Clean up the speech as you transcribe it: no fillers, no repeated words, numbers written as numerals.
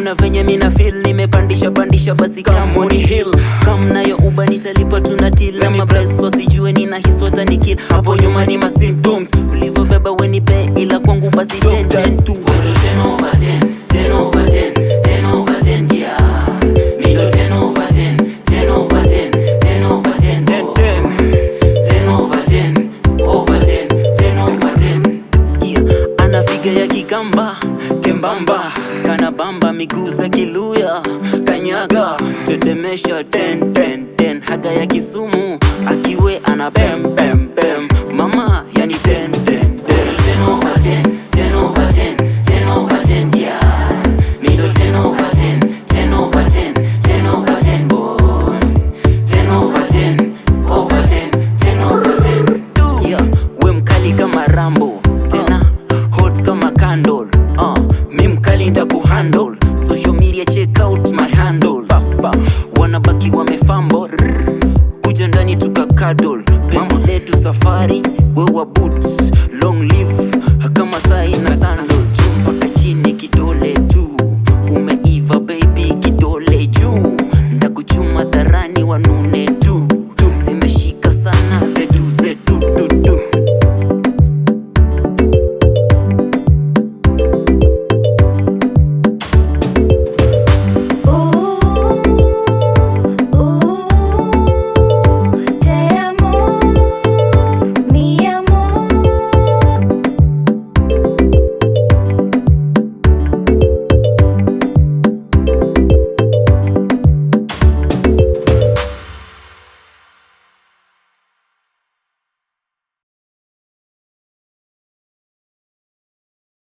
Kuna venye mina feel nimepandisha pandisha, basi come on hill. Come nayo uba nitalipa tunatila mabeso, sijue nina hisi watanikil hapo nyuma ni ma symptoms. Ulivyobeba wenipe ila kwangu basi 10 10 tu. Wewe 10 over 10, 10 over 10, 10 over 10, yeah. Mido 10 over 10, 10 over 10, 10 over 10, 10 oh. 10. 10 over 10, over 10, 10 over 10. Sikia, ana figa ya kikamba, kembamba, kana bamba miguu za kiluya, kanyaga, tetemesha 10 10 10, haga ya Kisumu, akiwe ana bem bem bem. Mama,